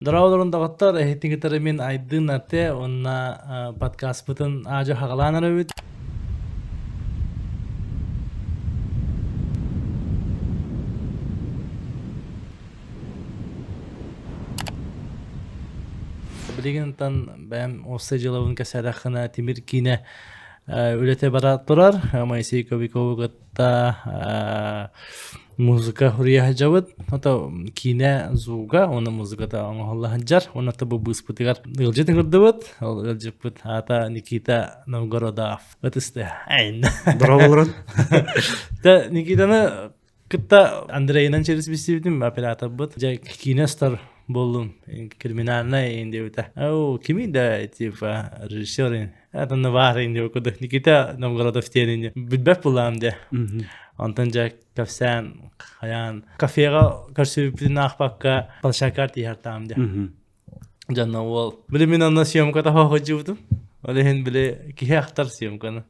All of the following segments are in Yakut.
Дорооболорун доҕоттор, эһитин кытары мин Айдын Ате уонна подкастпытын аадьа хаҕалаан эрэбит. Билигин бэйэм уопсай дьыалабын кэсээтэххинэ Тимир киинэ үлэтэ бара турар. Моисей Кобякову кытта музыка суруйа сылдьабыт. Ото киинэ звуга уонна музыката оҥоһулла сылдьар. Уонна бу быыспытыгар ыалдьыт ыҥырдыбыт. Ол ыалдьыппыт аата Никита Новгородов. Ытысты. Айн. Здорово, Та Никитаны кытта Андрейынан через билсибитим операторбыт. Дьэ киинэ устар буоллум криминальный диэбитэ. Оо, кими да типа режиссер Это баар инди курдук Никита Новгородов диэн билбэт булаам де. Онтон дьэ кэпсээн хайаан кафеҕа көрсүбүппүтүн аахпакка площадкар тииһэртаам де. Дьонно уол. Били мин онно съемката хоһуйдьубутум. Ол иһин били киһи ахтар съемканы.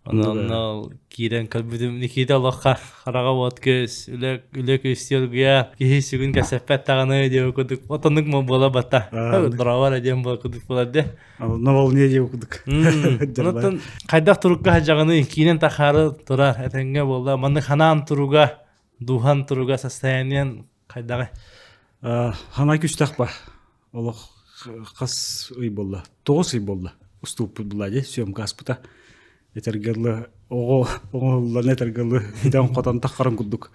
Онон киирэн көрбүтүм Никита олохха хараҕа уот көс, үлэ үлэ күстүөргүйэ киһи сүгүн кэсэппэт даҕаны диэн курдук отоннук буола батта. Дорообор диэн буола курдук буолар де. На волне диэн курдук. Онтон хайдах турукка садьаҕыный киинэн тахаары турар этэҥҥэ буолла. Маннык ханаан туруга, дууһан туруга состояниен хайдаҕый? Ханай күстэх ба. Олох хас ый буолла? 9 ый буолла. Устууппут була дии, съемка аспыта. Этэргэлы оҕо оҥоһуллан этэргэлы итэн хотон таххарын курдук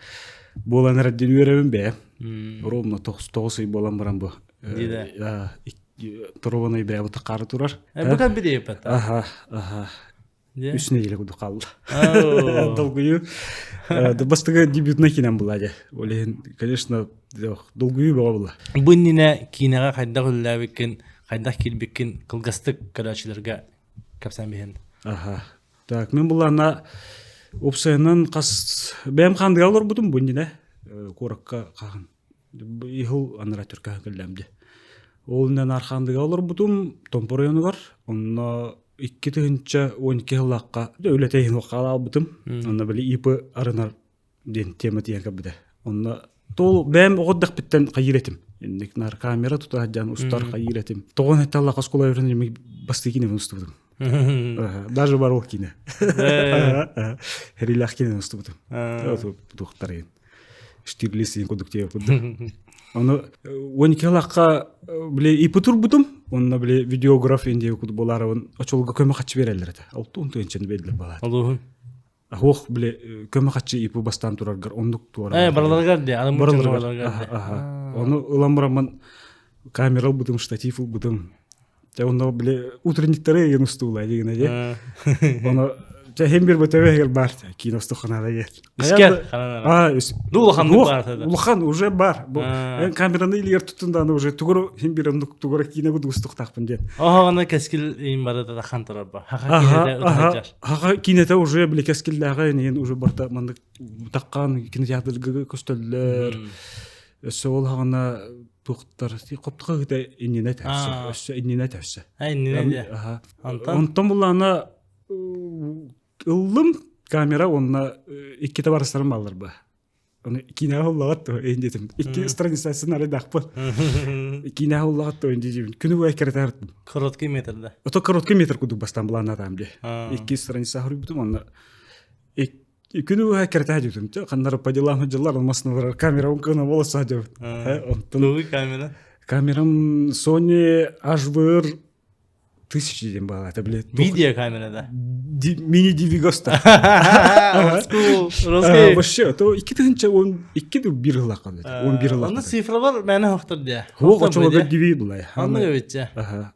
буолан эрэрдин үөрэбин бэйэм. Ровно 9 ый буолан баран бу Торуонай бэйэбит такаары турар. Бу кэлбит Аха, аха. Үс неделя курдук хаалла. Долгуйу. Бастакы дебютный киинэм була дьэ. Ол иһин, конечно, долгуйуу бөҕө була. Бу иннинэ киинэҕэ хайдах үлэлээбиккин, хайдах киирбиккин кылгастык көрөөччүлэргэ кэпсээн биһин. Аха. Так, мен булана уопсайынан хас бэйэм хаандыга олорбутум бу иннинэ куоракка хаһан Иһил анара түркаһа кэллэм Ол иннинэ Архаандыга олорбутум, Томпо оройуонугар. Онно 2012 сыллаахха үлэтэ иһин хаалаабытым. Онно били ИП арынар диэн тема тиийэн кэлбитэ. Онно тол бэйэм оҕо эрдэхпиттэн хайыыр этим. Инник нар камера тута сылдьан устар хайыыр этим. Тоҕон эталла оскуола үөрэнэн бастакы киинэбин устубутум. Даже бар ол киинэ. Хэрилээх киинэни устубутум. Туохтар Штирлиц диэн курдук диэбит Ону 12 лахха били ипы турбутум, онно били видеограф индия курдук буолаарабын очолго көмө хаччы береллер этэ. Алтын тыынчаны бердилер балаат. Олуһун. Хуох били көмө хаччы ипы бастаан тураргар оннук туора. Э, бараларгар де, аны бараларгар. Аха. Ону ылан бараммын камера ылбытым, штатив ылбытым. Дьэ онно били утренниктары еген устуулай дегенэ дьэ. Ону дьэ хим бир бөтөбө бар киин устуханаада диэн. Искер А, Ну улахан бар Улахан уже бар. Бу камераны илигер туттун дааны уже тугур хим бир оннук тугура киинэ кудук устуктаахпын диэн. Оһоҕоно кэскил иин бары да хан турар ба. Хаха киинэтэ ытыһыджар. Хаха киинэтэ уже били кэскиллээҕэ иин уже барта маннык таккаан кинотеатрга көстөллөр. Өссө ол хаҕана туохтар хоптуха кыта иннинэ тэпсэ өссө иннинэ тэпсэ иннинэ онтон буллаана ыллым камера уонна икки табаарыстарым бааллар ба Оны киинэҕэ уллаҕат туо эйин диэтим. Икки страницасын арыйдаахпын. Киинэҕэ уллаҕат туо эйин диэбин. Күнү бу эккирэтэ Короткий метр да. Ото короткий метр курдук бастаан былааннаатаам дии. Икки страница хоруйбутум онно Күнү быһа кэрэтэ дьүтүм. Ханнары по делам дьыллар алмасналар камера кына волоса дьабыт. Онтон камера? Камерам Sony HVR 1000 диэн баала это блядь. Видеокамера да. Мини DV-госта. Вообще, то 2012 бир ыллахан. 11 ыллахан. Оны цифралар мэне хохтор дия. Хуох очолога DV булай. Аны өтче.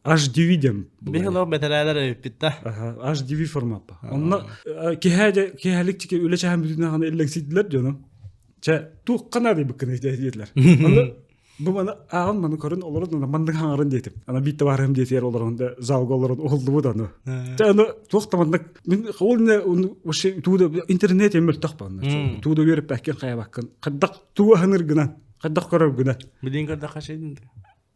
HDV дем. Бихилог бэтэрээлэр өйүппүт да. HDV форматта. Онно киһээде киһээлик чики үлэ чаһан бүтүнэ хана иллэҥсийдилэр дьону. Чэ туохха наадый быккыны диэтилэр. Онно бу маны ааҕын маны көрөн олорон ана маннык хаҥарын диэтим. Ана биир табаарыһым диэтигэр олорон да залга олорон уһуллубут аны. Чэ аны туох да маннык мин ол не вообще тууда интернет мөлтөх баанна. Тууда үөреппэккин хайабаккын. Хайдах тугу аһыныр гынан, хайдах көрөр гынан. Билин көрдөх хашайдын.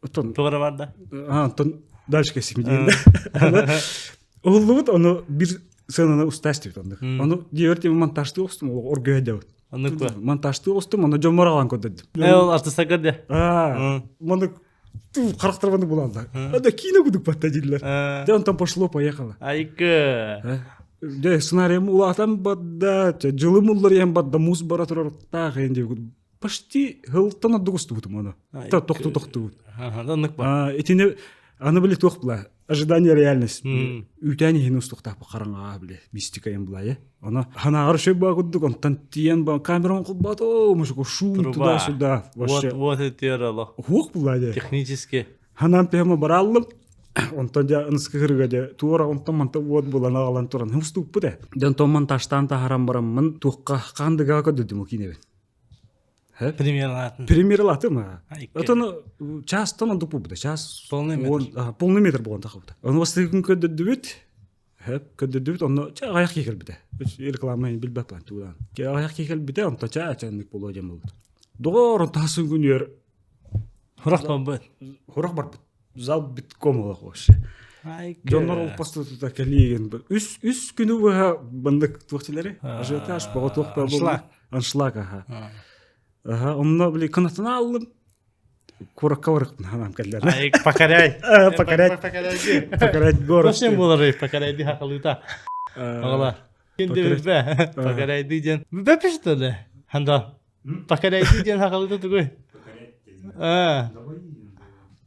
Оттон Тугара бар да? Онтон дальше кэсим диэн. Уһуллубут ону бир сценаны устаас диэбит оннук. Ону диэбэр тиме монтажтыы оҕустум оргөйө дебит. Оннук Монтажтыы оҕустум ону дьоммор аҕалан көрдөрдүм. Э ол артыстарга де. Аа, маннык. Харахтарбаны булаллар. Да кино кудук батта дииллэр. Дьэ онтон пошло поехало. Айкы. Дьэ сценариям улаатан барда, дьылым улларыйан барда, муус бара турар таах диэбит. Почти хылтан ордук устубутум ону. Тохту тохтубут. Итини аны били туох була ожидание реальность. Үүтээн иһин устуктаах хараҥаҕа били мистика им була е. Оно ханааҕар шөй баа курдук онтон тиийэн ба камерам холбаато мушуку шум туда-сюда вообще. Вот вот это Хуох була де. Технически. Ханан пехма бараллым. Онтон дьэ ыныскыһырга дьэ туора онтон манта уот булан аҕалан туран уступпут э. Дьэ онтон монтажтаан таһаран бараммын туохха хаандыгаа көрдүм киинэбин. Премьералаатын. Премьералаатым. Отон чаастан онтук буолбута. Час полный метр. Полный метр буолан тахабыта. Ону бастакы күн көрдөрдүбүт. Хөп көрдөрдүбүт онно ча аҕыйах киһи кэлбитэ. Реклама билбэт план тугудан. Аҕыйах киһи кэлбитэ онто ча ачаннык буолуо диэн буолбут. Доҕор онтаасын күнүөр Хурах барбыт. Хурах барбыт. Зал битком олох вообще. Дьоннор ол посту тута кэлиигин үс үс күнү быһа бандык туохтилери ажиотаж бөҕө туох аншлаг аншлаг аха аха онно били кынатына аллым куракка барыктын ханам кэллэр покоряй покорять покорять город Зачем болар покоряйды хакалыта Оҕолор Кинди покоряйды диэн бэпи что ли ханда Покоряйды диэн хакалыта тугуй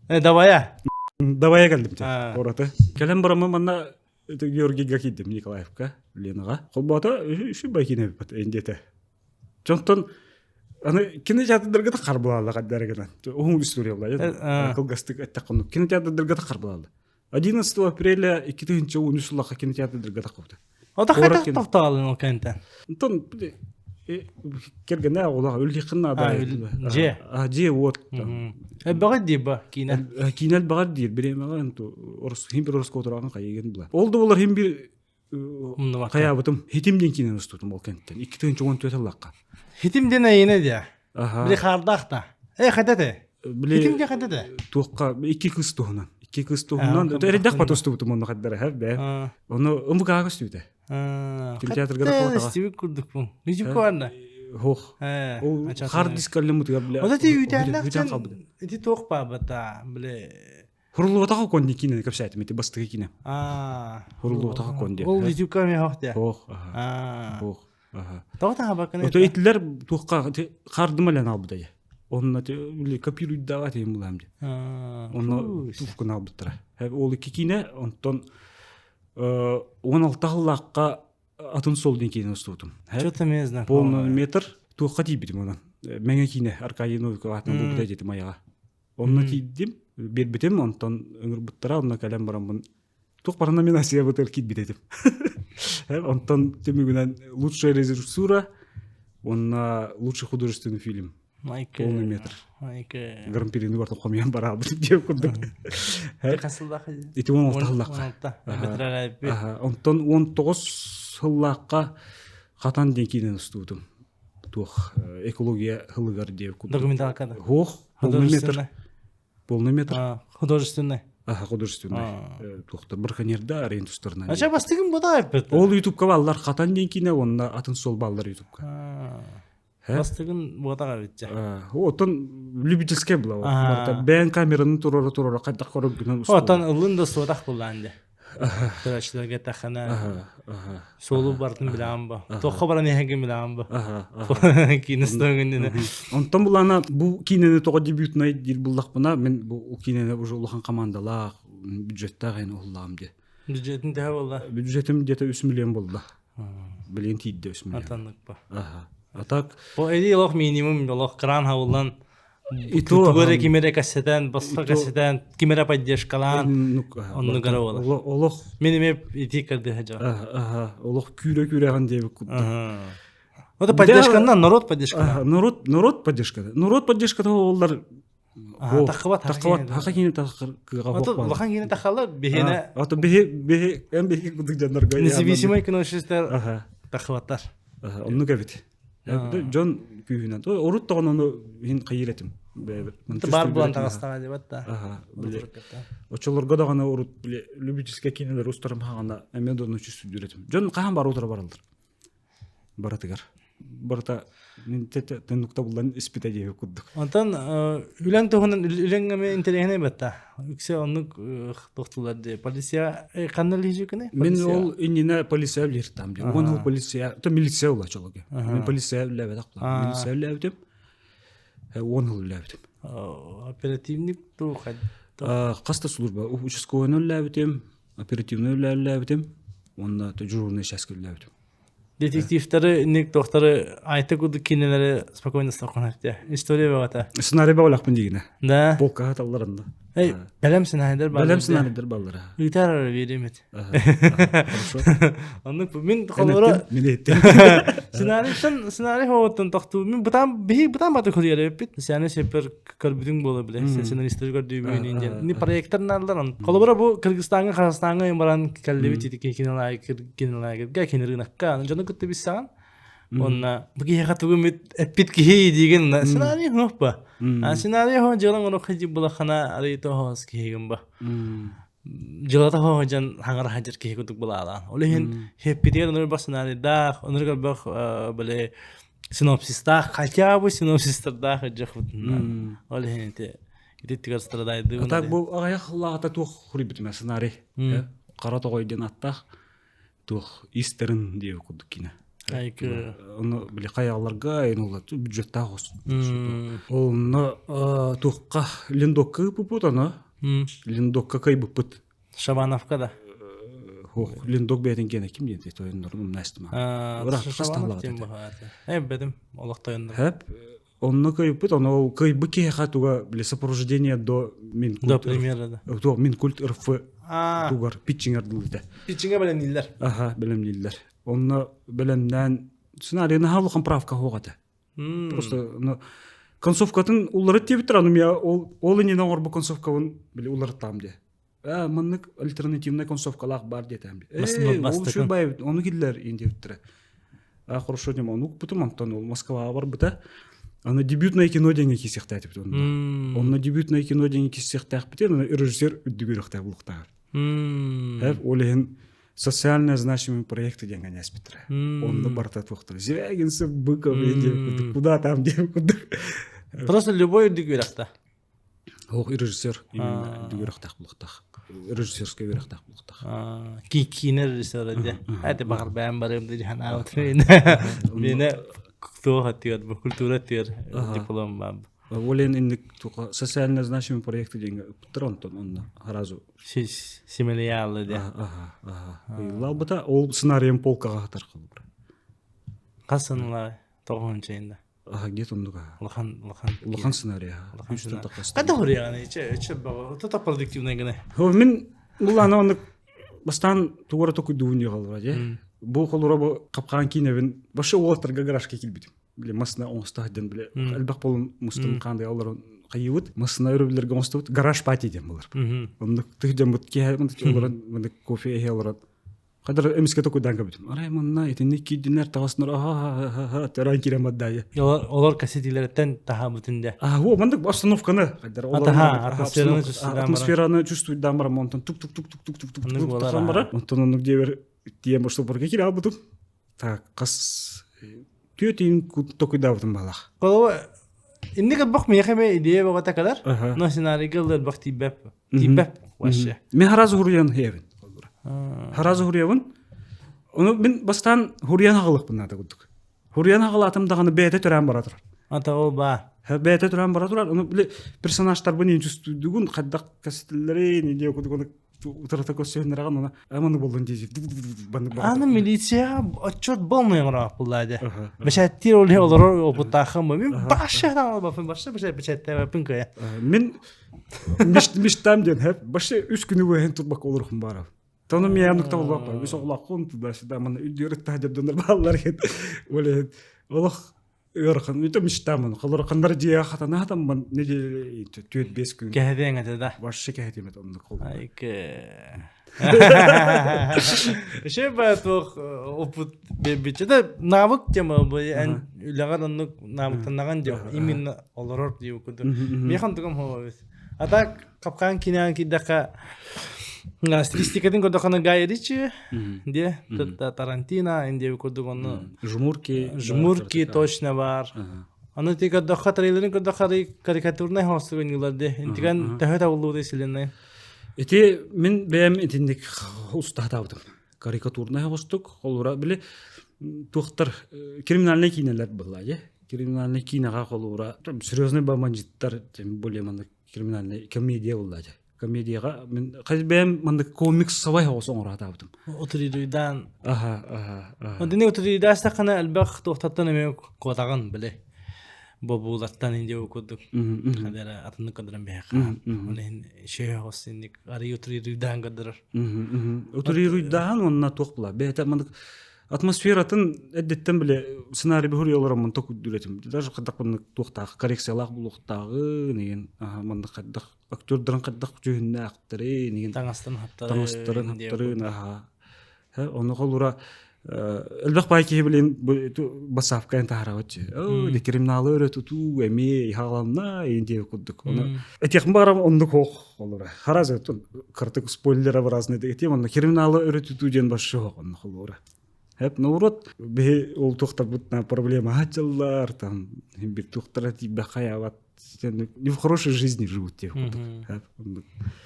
Давая. Давая кэллим куораты. Кэлэн бараммын манна Георгийга киирдим Николаевка, Ленаҕа. Холбоото үчүгэй киинэбит индиэтэ. Дьонтон аны кинотеатрдарга да харбылаалла хаддара гынан. Уһун история була. Кылгастык эттэххэ кинотеатрдарга да харбылаалла. 11 апреля 2013 сыллаха кинотеатрдарга таххыбыта. Ота хайдах тохтоолун ол кэнтэн? Онтон кэргэнэ оҕолоох үллиххин наада. Дьиэ. Дьиэ уот. Элбэҕи диир ба киинэ. Киинэ элбэҕэр диир бириэмэҕэ хим бир ороскуотураҕын хайыгын була. Ол да болар хим бир хайаабытым хитим диэн киинэн устутум ол кэнтэн 2014 сыллахха. Хитим диэн эйине диэ. Били хаардаах да. Э хайда те? Били Хитим диэн хайда те? Туохха икки кыз туһунан. Икки кыз туһунан. Эрэдэх батустубутум онно хаддара хэп бэ. Ону ымбыкаага көстүбүтэ. Кинотеатрга да колотаҕа. Стивик курдукпун. Ничего барна. Хох. Ол хард диск аллемутугар биле. Ота ти үүтээннэх ити туох баабата биле Хуруллубатаха кон ди киинэни кэпсээтим ити бастакы киинэ. Аа. Хуруллубатаха кон диэн. Ол ютубка эмиэ хоох диэ. Хоох. Аха. Хоох. Аха. Тоҕо таһабаккын Ото итилер туохха хардыма лен албыта дьэ. Онно били копируйдаға тиим булаам дьэ. Онно туфкун албыттара. Ол икки киинэ онтон 16 сыллаахха атын сол диэн киинэ устубутум. Что-то мне знакомо. Полный метр туохха тиийбитим онон. Мэҥэ киинэ Аркадий Новиков аатынан булбута дьэтим айаҕа. Онно тиийдим, биэрбитим, онтон ыҥырбыттара, онно кэлэн бараммын туох бары номинациябытыгар киирбит этим. Онтон түмүгүнэн лучшая режиссура уонна лучший художественный фильм. Полный метр. Гран-прини барытын хомуйан бараабыт диэн курдук. Ити 16 сыллаахха. Онтон 19 сыллаахха Хатан диэн киинэн устубутум. Туох экология сылыгар диэ курдук. Документалкада. Хуох, полный метр. Полный метр. Художественный. Аха, художественный. Туохтар браконьерда арен тустарынан. Ача бастыгын бу да эппит. Ол ютубка баллар хатан диэн киинэ уонна атын сол баллар ютубка. Бастыгын буотаҕа битчэ. Оттон любительскай була. Барыта бэйэн камераны турара турара хайдах көрөргүнэн Оттон ыллын да суотах буллаан де. Көрөөччүлэргэ тахана суолу бартын билэҕин бо. Туохха баран иһэргин билэҕин бо. Киинэ стоҥун Онтон булаана бу киинэни тоҕо дебютнай диир буллахпына мен бу киинэни уже улахан командалаах бюджеттаах эн уһуллаҕым диэ. Бюджетин төһө буолла? Бюджетим где-то 3 миллион буолла. Билигин тиийдэ 3 миллион. Атаннык ба. Аха. А так Бу эди олох минимум олох кран хавыллан И то тугу эрэ ким эрэ кассетэн, босхо кассетэн, ким эрэ поддержкалаан оннук эрэ буолар. Олох Мин эмиэ ити кырдыһа дьон. Аха, олох күүрэ-күүрэҕин диэбит курдук. Это поддержканан народ поддержка. Народ народ поддержка. Народ поддержката олар таххыбат таххыбат хаха киинэ таххар Улахан киинэ таххалар биһиэнэ Ато биһи биһи эн биһи курдук дьоннорго независимый киношистар таххыбаттар. Оннук эбит. Дьон күүһүнэн. Урут тоҕон ону иһин хайыр этим. Бар буолан таҕыстаҕа дебат да. Очолорго даҕаны урут любительскай кинилер устарым хаҕана эмиэ да ону чувствуйдуур этим. Дьон хаһан бар утара бараллар. Барытыгар. Барыта. Тэннукта булан испитэ диэби курдук. Онтон үлэҥ туһунан үлэҥ эмэ интэриэһинэй батта. Үксэ оннук тохтулар дии. Полиция ханна үлэлиир Мин ол иннинэ полиция үлэлиир там дии. Уон ол полиция, то милиция ула чологи. Мин полиция үлэлээбэтэх буолан. Милиция үлэлээбитим. 10 жыл үлэлээбитим. Оперативник туу Хаста служба участковойны үлэлээбитим, оперативный үлэлээбитим, уонна дежурный часка үлэлээбитим. Детективтары, ник тохтары айта курдук кинилэри спокойно соконатте. История бөҕөтө. Сценарий бөҕөлөхпүн дигинэ. Да. Полкаһа талларында. Эй, бэлэм сценарийдар баллар. Бэлэм сценарийдар баллара. Ыытар биэримит. Хорошо. Оннук мин холоро Мин эттим. Сценарийтан сценарий хоҕоттон тохтуу. Мин бытаан биһи бытаан баты көрүөр эппит. Сценарий сеппер көрбүтүҥ буола биле. Сценаристары көрдүүбүн диэн. Ни проекттар нааллар он. Холобура бу Кыргызстаҥҥа, Казахстаҥҥа баран кэллибит ити кинолагерга, кинорынокка. Дьону кытта билсэҕин. Уонна бу киһиэхэ тугу эмит эппит киһи диигин сценарий хуоппа. Сценарий хо дьыалаҥ оруха дии булаххана арый тоһоос киһигин ба. Дьылата хоһодьон хаҥара хадьыр киһи курдук булаалаан. Ол иһин хеппитигэр онор бах сценарийдаах, онор көрбөх били синопсистаах, хотя бы синопсистардаах ыдьахпытынан. Ол иһин ити ити тигэр страдайдыыбын. Так бу аҕыйах лаата туох хуруйбутум сценарий. Хара тоҕой диэн аттаах туох истерин диэби курдук кине. Ону били хайааларга айнулла бюджеттаах ос. Онно туохха линдокка ыппыппыт ону. Линдокка кыйбыппыт. Шабановка да. Хуох, Линдок бэйэтин киэнэ ким диэн тойоннорун умнастым. Шабанов диэн баһааты. Э, бедим, олох тойоннор. Хэп, онно кыйбыт, ону кыйбыт киһиэхэ туга били сопровождение до Минкульт. До премьера да. Туох Минкульт РФ тугар питчингер дылыта. Питчиҥэ бэлэмнииллэр. Аха, бэлэмнииллэр. Онно бэлэмнээн сценарий наһаа улахан правка суох этэ. Просто ну, концовкатын уларыт диэбиттэр, аны я ол ол иннинэ оҥорбут концовкабын били уларыттаам диэ. Ээ, маннык альтернативнай концовкалаах баар диэтэм. Ээ, ол үчүгэй баайбыт, ону киллэр иин диэбиттэрэ. А хорошо дем, ону укпутум, онтон ол Москваҕа барбыта. Аны дебютное кино диэҥҥэ киирсиэхтээхпит онно. Онно дебютное кино диэҥҥэ киирсиэхтээхпит, аны режиссер үрдүгүрүөхтээх булуохтааҕар. Эп ол иһин социально значимые проекты диэн ганяспиттэрэ. Онно барыта туохтар. Звягинцев, Быков, куда там диэн курдук. Просто любой үрдүк үөрэхтэ. Ох, режиссер именно үрдүк үөрэхтээх булуохтаах. Режиссерскай үөрэхтээх булуохтаах. Киинэ режиссера дьэ. Эти баҕар бэйэм барыам дии санаабыт. Миэнэ туох өттүгэр бу культура өттүгэр диплом баар. Ол инник социально значимый проекты диэҥҥэ ыппыттар онтон онно сразу симэлийаалы диэ. Аха, аха. Ыйыллаабыта ол сценарийым полкаҕа хатар холобура. Хас сыллаах тоҕуһунча инда? Аха, где-то оннук аха. Улахан улахан улахан сценарий аха. Улахан сценарий. Қайда хуруйаҕын иче иче баҕа то продуктивный гына. Мин буллаана оннук бастаан тугура токуйдуун диye холобура дьэ. Бу холура бу капкаан киинэбин башы уолаттарга гаражка киирбитим. Били масына оҥосто сылдьан били элбэх буолан мустан хаандай олорон хайыыбыт масына өрөбүллэргэ оҥостубут гараж пати диэн буолар. Оннук тых дьоммут киэһэ олорон мындык кофе иһэ олорон Хадыр эмискэ токуйдаан кэбитим. Арай манна итинник киирдиннэр таҕаснар аха төрөөн киирэн бардайы. Олор кассетилериттэн таһаабытын дэ. А, во, мандык обстановканы хайдар атмосфераны атмосфераны чувствуйдаан барам онтон тук тук тук тук тук тук тук тук тахсан барар. Онтон оннук диэбэр тиийэн баштопорга киирэ албытым. Так, хас түөтийн токуйдаабытым балах. Колова инник бах миэхэ ме идея бөҕөтө кэлэр. Но сценарийга ыллар бах тиийбэп. Тиийбэп вообще. Мен харазы хуруйан хиэбин. Харазы хуруйабын. Ону мин бастаан хуруйан хаҕылыкпын наада курдук. Хуруйан хаҕылаатым даҕаны бэйэтэ төрөөн бара турар. Ата ол баа. Бэйэтэ төрөөн бара турар. Ону били персонажтарбын инчустуйдугун хайдах кэситиллэрин идея курдук ону утарыта көрсөһүннэрэҕин аны аманы боллун дии Аны милиция отчет болмай оҥороох буллаа дьэ. Бэчээттиир ол иһин олорор опыттааххын бу. Мин башы албаппын башы бэчээт бэчээттээбэппин кыайа. Мин мечтам диэн хэп башы үс күнү быһын турбакка олорохум баарав. Тону миэм нукта боллоқпа үс оҕолооххун туда-сюда манна үрдүөр тахадьабдонор бааллар ол иһин олох ыарахан это мечтамын холороханнар дьиэ хатана хатамман неделя 4-5 күн кэһэтиэҥ этэ да вообще кэһэтиэм этэ оннук айке Еще бы туох опыт биэрбитчэ да навык тема бу эн үлэҕэр оннук навыктаннаҕын диэх именно олорор диэбит курдук миэхэ онтугам хообит а так капкаан кинээн киирдэххэ. Стилистикатын көрдөххүнэ Гай Ричи, де Тарантино, инде курдук онно Жмурки. Жмурки точно бар. Аны ти көрдөххө трейлерин көрдөххө карикатурнай хоостук ойнуулар де. Интигэн төһө табыллыбыт силеннай. Ити мин бэйэм итинник устаатаабытым. Карикатурнай хостук, холура били туохтар криминальный киинэлэр была же. Криминальный киинэҕэ холура серьезный бомбанжиттар тем более маннык криминальный комедия буолла же. Комедияҕа мин хас бэйэм маннык комикс сабай оҕус оҥораатаабытым. Утуруйдаан. Аха, аха, аха. Онтуни утуруйдаастаххына элбэх туохтаттан эмиэ куотаҕын били. Бобуулартан инди курдук. Хадара атыннык көрдөрөн биһиэхэ. Ол иһин шөйө оҕус инник арый утуруйдаан көрдөрөр. Утуруйдаан уонна туох була. Бэйэтэ маннык атмосфератын эрдэттэн биле сценарий быһыр олороммун токуйдур этим. Даже хайдах маннык туохтаах коррекциялаах булуохтааҕын игин маннык хайдах актердарын хайдах дьүһүннээхтэрин игин таҥастарын хаптарын таҥастарын хаптарын аха ону холура элбэх баай киһи билин бассаапка таһарабыт о криминалы өрө тутуу эмиэ иһаҕаланна иин диэбит курдук ону этиэхпин баҕарам оннук хоох холура харазы кыртык спойлера разные этиэм онно криминалы өрө тутуу диэн башшы хоох онно холура Хэп, наоборот, биһи ол туохтарбыт проблема хачыллар, там, бир туохтара тиийбэх хайаабат не в хорошей жизни живут тех.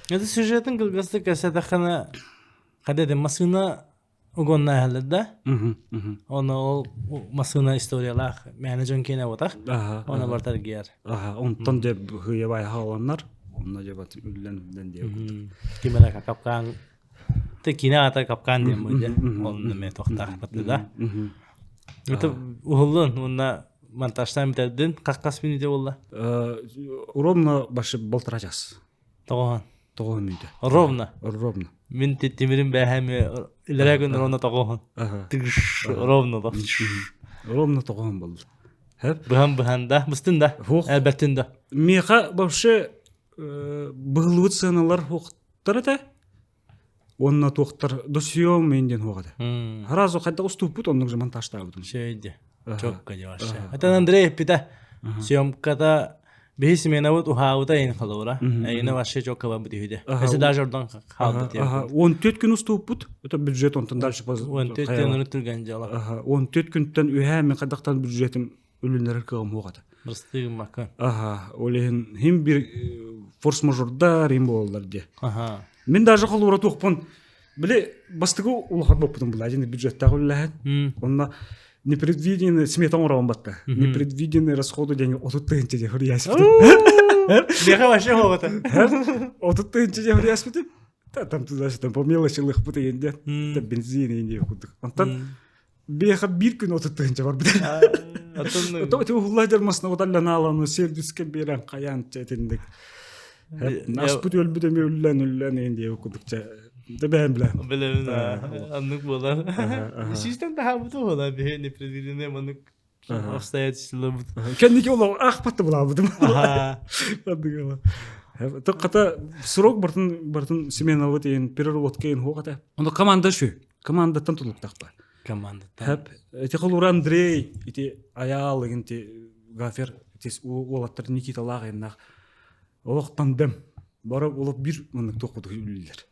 Это сюжетын кылгастык кэсэтэххинэ хадэ массыына угонна да? Оны ол массыына историялаах мээнэ дьон киэнэ ботах. Оны бартар гиэр. Аха, онтон де хыябай хааланнар, онно же бат үллен үллен диye. Кимера капкан Те киинэ аата Капкан диэн буолла. Онно эмиэ тохтоохпут да. Это уһуллун уонна монтажтаан бүтэрдин хас мүнүүтэ буолла? Ровно башы полтора час. Тоҕоһон. Тоҕоһон мүнүүтэ. Ровно. Ровно. Мин тимирим бэһэми илэрээ күн ровно тоҕоһон. Тыгш ровно да. Ровно тоҕоһон болду. Хэп. Быһан быһан да, быстын да. Элбэттин да. Миэхэ вообще быһыллыбыт сыаналар хуохтар этэ. Уонна туохтар досьем мин диэн хуох этэ. Сразу хайдах уступпут оннук же монтажтаабытым. Шейди. Чокко дьаваше. Это Андрей эппитэ. Съемката биһи сменабыт уһаабыта эйин халыбыра. Эйине вообще чокко барбыт үһүдэ. Если даже ордон хаалбыт. Ага, 14 күн уступпут. Это бюджет онтон дальше 14 күн түргэн дьала. Ага, 14 күнтэн үһээ мен хайдахтан бюджетим үлүннэрэр кыаҕым суох этэ. Бырастыгыммакка. Аха, ол иһин хим бир форс-мажордар им буолаллар диye. Аха. Мин даже холура туохпун били бастыгы улахан боппутум була дьини бюджеттаах үллэһэн. Онно непредвиденный смета оҥоробун батта. Непредвиденные расходы диэн отут тыһыынча диэн хурьяспытым. Меха вообще хоҕото. Отут тыһыынча диэн хурьяспытым. Там туда там по мелочи лыхпыт деген диэн. Бензин деген курдук. Онтон Биэхэ биир күн 30 тыһыынча барбыт. Атын Ити уһулла масына уталланааланы сервиске биэрэн хайаан этиндик. Наспыт өлбүт эми үллэн үллэн ээн диэ кудукча да бэйэм билэм. Билэбин аннык буолар. Систем таһаабыта буолар биһи непредвиденный маннык обстоятельства Кэнники олох аахпатты булаабытым. Хата срок бартын бартын сменабыт иин переработка иин хуох этэ. Ону команда шү. Командаттан тутулуктахпа. Командаттан. Хэп. Ити холура Андрей, ити Аяал игин ти Гафер, ити уолаттар Никиталаах иннах олох тандем. Бары олох бир маннык туох үллэр.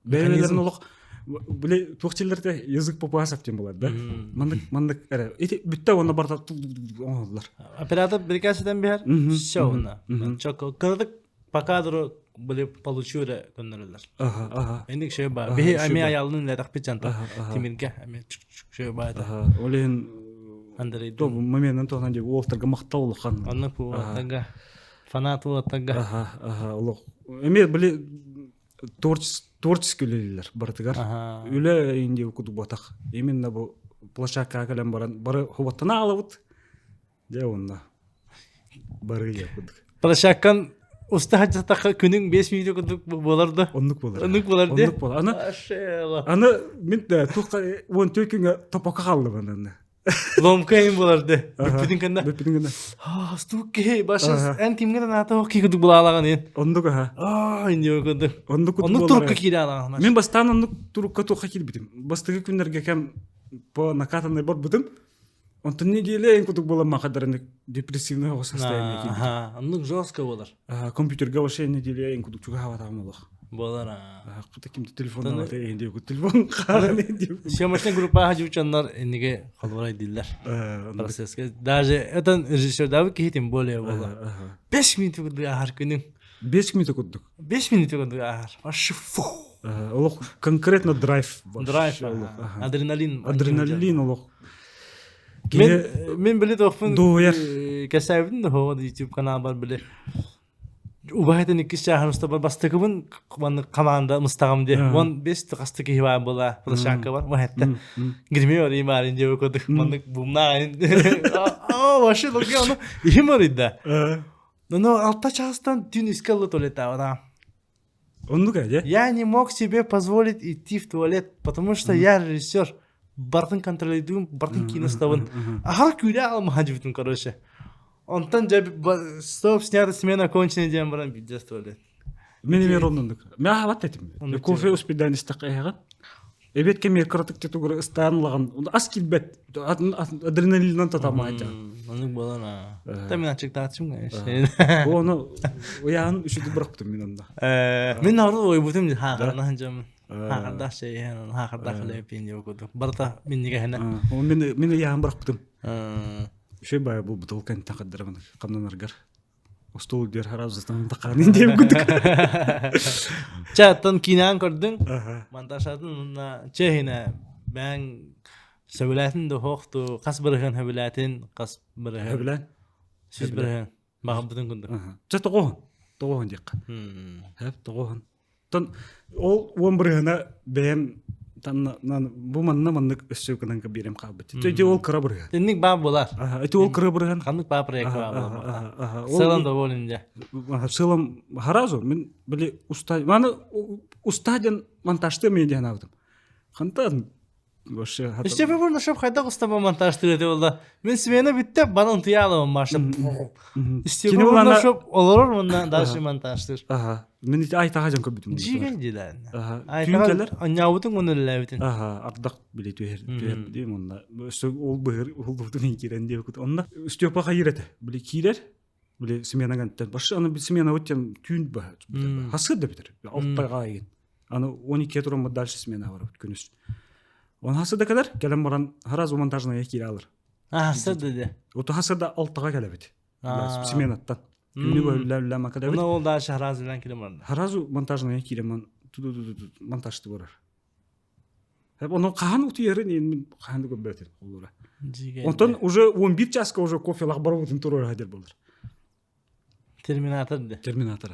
Бэйэлэрин олох биле туох дьиэлэрде язык папуасов диэн буолар да. Маннык маннык эрэ ити бүттэ уонна барыта оҥоһуллар. Оператор бирикээситэн биһэр все уонна. Кыратык по кадру были получу эрэ көннөрөллөр. Аха аха. Эник шөй ба. Биһи ами аялын летахпит жанта тимирге ами шөй ба это. Аха. Ол иһин Андрей то моментын туһунан дип уолтарга махтал улахан. Оннук уолаттарга фанат уолаттарга. Аха аха олох эмиэ били творческий үлэлииллэр барытыгар. Үлэ инди кудук ботах. Именно бу площадкаға кэлэн баран бары хубаттана алабыт. Дьэ онно бары кудук. Площадкан уста хачатаха күнүң 5 минут кудук болар да. Оннук болар. Оннук болар де. Оннук болар. Аны аны мин туха он төрт топока қалдым аны. Ломка им болар де. Бүппүтүн кэннэ. Бүппүтүн кэннэ. Аа, стук киһи башы эн кимге наата ох киһи кудук булаалаган ин. Оннук аха. Аа, инди кудук. Оннук кудук. Оннук турукка киирэ алаган. Мен бастаан оннук турукка туха киирбитим. Бастакы күннэргэ кэм по накатанной барбытым. Онтон неделя эн кудук буолан махадарыны депрессивный состояние киирбитим. Аха, оннук жестко болар. Компьютерга вообще неделя эн кудук чугаһабатаҕым олох. Буолар аа. Кыта ким телефон алата эйин диэбит телефон хаан диэбит. Съемочный группаҕа дьучаннар инниге холборой дииллэр. Процесска. Даже это режиссердабы киһи тем более буолар. 5 минут курдук ааһар күнүҥ. 5 минут курдук. 5 минут курдук ааһар. Вообще фу. Олох конкретно драйв. Драйв. Адреналин. Адреналин олох. Мен мен били тохпун дуһуйар. Кэсээбитин да хоҕо YouTube каналбар били убаһытын иккис чааһын устабар бастакыбын маннык команда мустаҕым диye. Вон бес хасты киһи баар була площадка бар. Вахетте. Гример имарин диye кодук маннык бумнаайын. Аа вообще логи ону ихим арыйда. Но алта чаастан түн искалла туалеттаабата. Оннук ээ Я не мог себе позволить идти в туалет, потому что я режиссер. Бартын контролируем, бартын киноставын. Ахар күүрэ алмаһа короче. Онтон дьэ стоп, снята смена окончена диэн баран пиздец туалет. Мен эмиэ оннук. Мен аһабат этим. Кофе успедан истэххэ эһэҕин. Эбиэт кэмигэр кыратык тутугура ыстаан ылаҕын. Ас киирбэт. Адреналинынан татамаача. Оннук буолан аа. Та мен ачыктаачым конечно. Оны уяан үшүтү бырахтым мен онда. Мен ару ойбутум хаахарнахан жамын. Хаахардаах шейhen, хаахардаах лепин деп кудук. Барта мен нигehene. Мен мен уяан бырахтым. Үчүгэй баайы буолбут ол кэнниттэн хардара хамнанаргар остуол үрдүгэр хараабызтан тахаанын диэм курдук. Чэ, оттон киинэҕин көрдүҥ, монтажатын уонна чэ иһинэ бэйэҥ сөбүлээтин да суох дуу, хас бырыһыан сөбүлээтин, хас бырыһыан Сөбүлээн. 100 бырыһыан баҕарбытын курдук. Чэ, тоҕуһун. Тоҕуһун диэххэ. Хэп, тоҕуһун. Оттон ол уон бырыһына бэйэм бу манна маннык өссө гынан биэрем хаалбыт. Ити ол кыра бырыһан. Тинник баа буолар. Ити ол кыра бырыһан. Ханнык баа проект баа буолар. В целом доволен дьэ. В целом харазу мен били уста маны уста диэн монтажты мен диэн аабытым. Хантан вообще Степа Бурнашев хайдах устаба монтажтыр этэ буолла. Мин смена бүттэ баран утуйа Маша. Степа Бурнашев олорор мунна дальше монтажтыр. Ага. Мин ити айтаға жан көбүтүм. Жиген дилер. Ага. Айтаға аннябытын оны үлләбитин. Ага, ардак биле түһэр түһэр дим онна. Өссө ол быһыр ол бутун кирен диэбит кут. Онна Степа хайыр этэ. Биле киирэр. Биле смена гантан. Башы аны смена өттен түүн ба. Хасыр да битер. Алтайга айгын. Аны 12 туран дальше смена бар күнүс. Он хасы да кэлэр, кэлэн баран харазу монтажная киирэ алар. Хасы да де. Ото хасы да алтыга кэлэбит. Сменаттан. Күнү бөллә макадабит. Оны ол дальше харазу белән килеп барды. Харазу монтажная киирэ монтажты барар. Оны хаһан утуйарын мен хаһан да көрбөтүм олора. Онтон уже 11 часка уже кофе лах барбытын турар хадер болар. Терминатор де. Терминатор.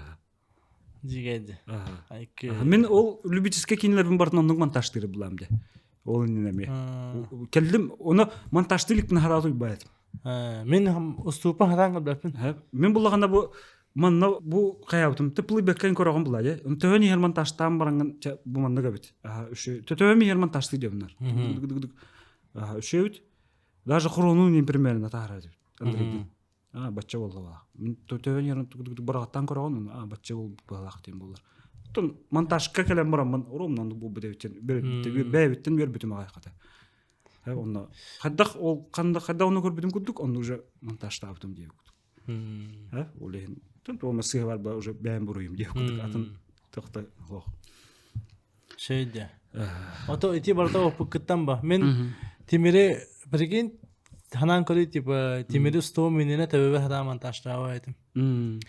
Дьигэйди. Мин ол любительскай киинэлэрбин барытын оннук монтажтыыры булам де. Ол иннинэ эмиэ. Кэллим, ону монтажтыы иликпин хараат уйбай этим. Мин устуупа хатаан көрбөппүн. Мин буллаҕына бу манна бу хайаабытым теплый бэккэн көрөҕүн була дьэ. Төһөн иһэр монтажтаан бараҥҥын чэ бу маннык эбит. Төһөн иһэр монтажтыы диэбиннэр. Үшөөбүт. Даже хрону не примерно таһара Андрейдин. Аа, бачча буолла Мин төбөн ярын быраҕаттан көрөҕүн, аа, бачча буолбалаах диэн буолар. Оттон монтажка кэлэн бараммын, ромнан буолбут эбиттэн, бэйэбиттэн үөрбүтүм аҕай хата. Онно хайдах ол ханда хайдах ону көрбүтүм курдук, онно уже монтажтаабытым диэбит курдук. Ол иһин туома сыһа бар уже бэйэм буруйум диэбит курдук атын тохта ох. Шейде. Ото ити барыта оппуккуттан ба. Мин Тимири прикинь ханаан көрүй типа Тимири устуом мининэ төбөбө хатаа монтажтаабат этим.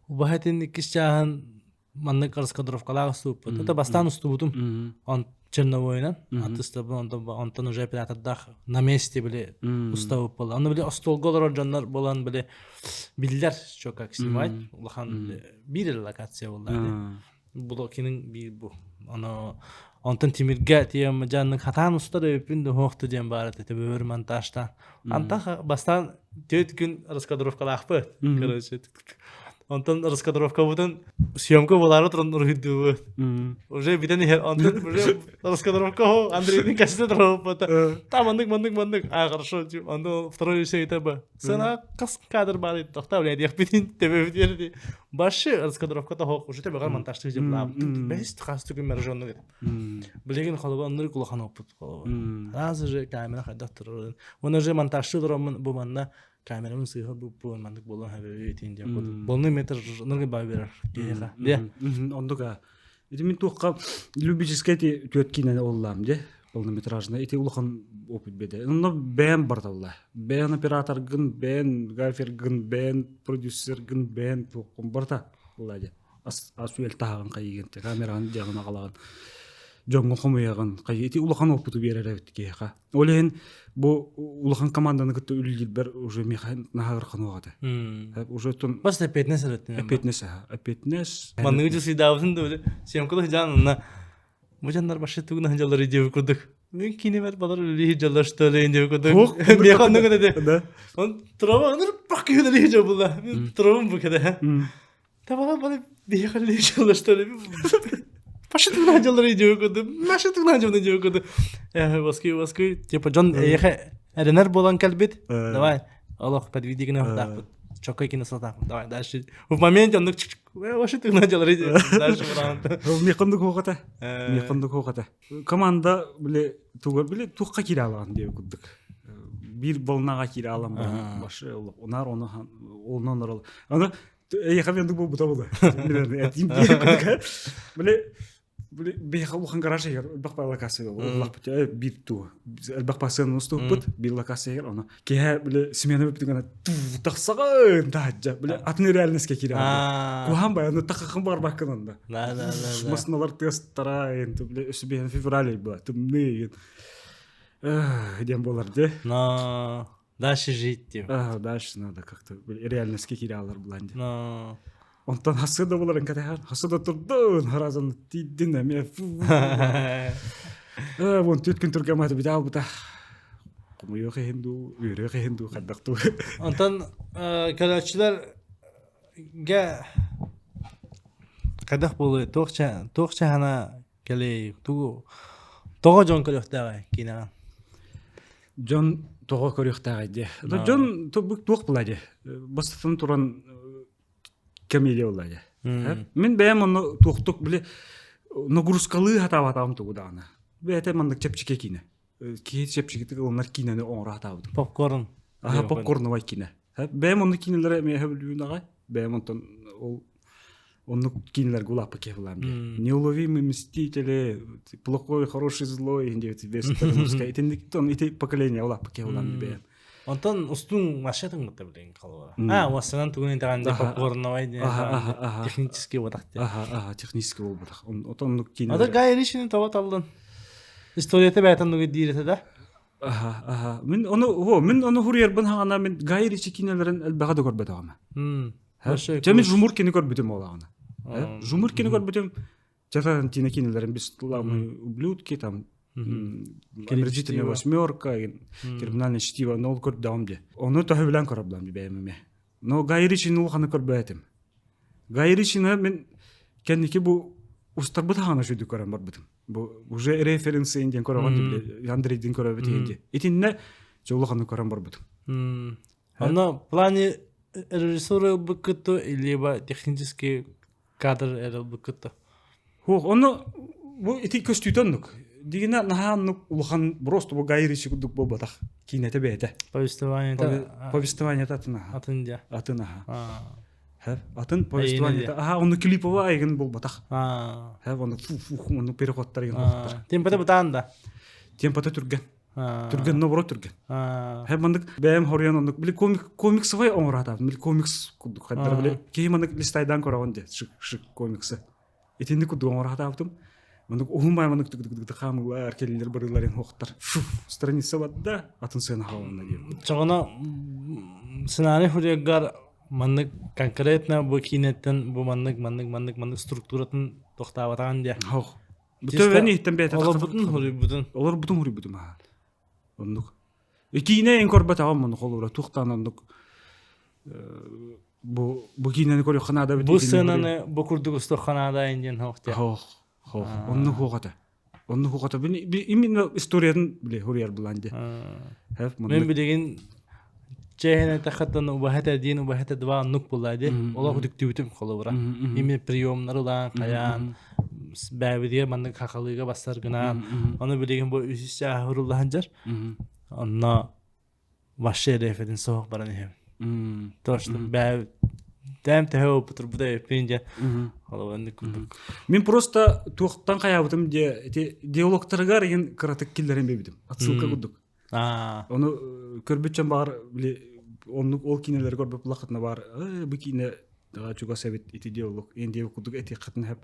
Убаһатын иккис чааһын маннык раскадровкалаах устубуппут. Это бастаан устубутум. Он черновойынан аттыстабын онтон онтон уже оператордаах на месте били устабыт буолла. Аны били остуолга олорор дьоннор буолан били биллэр что как снимать. Улахан биир локация буолла. Блокинын биир бу. Оно онтон тимиргэ тиэм дьаннык хатаан устар өйпүн да хуохту диэн баар этэ төбөбөр монтажтаан. Антах бастаан төрт күн раскадровкалаахпыт. Короче, онтон раскадровкабытын съемка буолаары туран уруһуйдуубут. Уже бүтэн иһэр онтон уже раскадровка хо Андрейдин кэсте туруоппута. Там маннык маннык маннык. А хорошо, онтон второй решение бы. Сына хас кадр бар тохта блядь, яхпитин төбөбүт Башы раскадровката хоох уже төбөҕөр монтажтыы дьаблаабыт. Бэс хас түгүн мэржонну кет. Билигин холоба оннур улахан опыт холоба. Сразу же камера хайдах турарын. Оны же монтажтыы тураммын бу манна Камерабын сыыһа бу маннык буолуон хэбэби диэн курдук. Полный метр ныргы баа берер киһиэхэ. Де. Ондук а. Ити мин туохха любительскай ти түөт киинэни оллаам де полнометражный ити улахан опыт беде. Онно бэйэм барталла. Бэйэн операторгын, бэйэн гафергын, бэйэн продюсергын, бэйэн туоххун барта була де. Ас ас-үөл таһаҕын хайыгын, камераҕын дьаҕын аҕалаҕын, дьоҥҥо хомуйаҕын, хайы ити улахан опыту биэрэр эбит киһиэхэ. Ол иһин бу улахан команданы кытта үлэлиирбэр уже миэхэ наһаа ыарахан этэ. Уже тун Бас эппиэтинэс эрэ. Эппиэтинэс эппиэтинэс. Манныгы же сыйдаабытын да съемкада сыдьаан онна бу дьоннор башы тугуна дьаллар диэбит курдук. Мен кинемер балар үлэлии дьаллар что ли диэбит курдук. Миэхэ оннук этэ. Да. Он троба онор пак үлэлии дьабыла. Мен тробум бу кэдэ. Табала бары биһиэхэ үлэлии что ли. Паша тугуна дьаллар диэбит курдук. Маша тугуна дьаллар диэбит курдук. Воскуй, воскуй. Типа дьон эйиэхэ эрэнэр буолан кэлбит. Давай. Олох подведи гына Чокой кино сатаах. Давай дальше. В моменте оннук вообще ты начал дальше Мехондук хоҕата. Мехондук хоҕата. Команда биле тугар биле тухка кире алаган диye курдук. Бир волнаға кире алам башы онар оны онон орол. Аны эйха мен бу бута булы. Этим Биле Биһиэхэ улахан гараж иһэр элбэх баар локация улахпыт биир туу элбэх пассыан устубут биир локация иһэр ону киэһэ били смена бүппүт гына тахсаҕын таһырдьа били атын реальностька киирэ куһаан баяны тахахын барбаккын онно масыналар тыастара били өссө биһиэн февраль была тымныы диэн буолар дии но дальше жить деп дальше надо как-то реальностька киирэ алар булан дии Онтон хассы да буларын кэтэһэр, хассы да турдун, харазан тиийдин эмиэ. Вон түт күн тургаматы бит албыта. Хомуйуох иһин дуу, үөрүөх иһин дуу, хайдах дуу. Онтон көрөөччүлэргэ хайдах буолуой, туох туох чаһана кэлиэй, тугу тоҕо дьон көрүөхтээҕэй киинэҕэ? Дьон тоҕо көрүөхтээҕэй диэ. Дьон туох була диэ. Бастатан туран комедия буолла дьэ. Мин бэйэм онно туохтук били нагрузкалыы хатаабатаҕым тугу даҕаны. Бэйэтэ маннык чэпчэки киинэ. Киһи чэпчэкитик ылынар киинэни оҥоро хатаабытым. Попкорн. Аха, попкорновай киинэ. Бэйэм онно киинэлэри эмиэ сөбүлүүбүн аҕай. Бэйэм онтон ол оннук киинэлэргэ улааппыт киһи булаам дии. Неуловимые мстители, плохой, хороший, злой, диэбит весь Итинник ити поколение улааппыт киһи булаам дии бэйэм. Онтон устуҥ машинатын кытта билигин халыба. А, уоссанан тугун интэҕэн попкорновай диэн технический буолбатах диэн. Аха, аха, технический буолбатах. Отон оннук киинэ. Ата Гай Ричини тоҕо таллын? Историята бэйэтин нугу диир этэ да? Аха, аха. Мин ону, о, мин ону хуруйарбын хаҕана мин Гай Ричи киинэлэрин элбэҕэ да көрбөтөҕүм. Чэ мин Жумуркины көрбүтүм ол аҕана. Жумуркины көрбүтүм. Чэ Тарантино кинилэрин бесславные ублюдки там омерзительная восьмерка, криминальное чтиво, но ол көрдөҕүм дии. Ону төһө билэн көрөблам бэйэм эмиэ. Но Гай Ричини улаханы көрбөтүм. Гай Ричини мин кэнники бу устарбыт хаана сүдү көрөн барбытым. Бу уже референс диэн көрөҕүн дии Андрейдин көрөбүт иһин Итиннэ чэ улаханы көрөн барбытым. Оно в плане режиссуры ылбыккыт либо технический кадр эрэ ылбыккыт Хуох, ону бу ити көстүүтэ оннук. Дигинэ наһаа оннук улахан просто бу Гай Ричи курдук буолбатах. Киинэтэ бэйэтэ. Повествование Повествование атын аха. Атын дьэ. Атын аха. Атын повествование аха ону клипово айгын буолбатах. Хэп ону фу фу ону переходтар игин хоттар. Темпата бытаан да. Темпата түргэн. Түргэн наоборот түргэн. Хэп маннык бэйэм хоруйан оннук били комик комиксовай оҥоро били комикс курдук хайдара били киһи маннык листайдаан көрөҕүн дии шик шик комиксы. Итинник курдук оҥоро сатаабытым. Маннык уһун баай маннык түк хаамыылар кэллилэр барыылар хоохтар. Страница барда атын сыана хааланна диэн. Чоҕоно сценарий хуруйаргар маннык конкретно бу киинэттэн бу маннык маннык маннык маннык структуратын тохтаабатаҕын диэ. Хох. Бүтөбөн иһиттэн бэйэтэ Олорбутун хуруйбутун. Олорбутун хуруйбутум аха. Оннук. Киинэ эн көрбөтөҕүм ону холобура туохтаан оннук бу бу киинэни көрүөххэ наада Бу сценаны бу курдук устуохха наада диэн хоох диэ. Хоох. Хоох. Оннук хоох этэ. Оннук хоох этэ. Именно историятын биле хуруйар булан дии. Мен билигин чэһин этахаттан убаһата диэн убаһата два оннук буолла ди. Олох үтүктүбүтүм холобура. Именно приемнары ылаан, хайаан, бээбитигэр маннык хахалыыга бассар гынаан. Ону билигин бу үсүс чааһы уруллаһан дьар. Онно Вообще реферин соһох баран иһэм. То, что бээ дэм төһө опытырбыта эппин дьэ холобаннык курдук. Мин просто туохтан хайаабытым диэ ити диалогтарыгар игин кыратык киллэрэн биэрбитим. Отсылка курдук. Ону көрбүтчэн баар били оннук ол киинэлэри көрбүт булахытына баар бу киинэ чугас эбит ити диалог эн диэбит курдук этиэххитин сөп.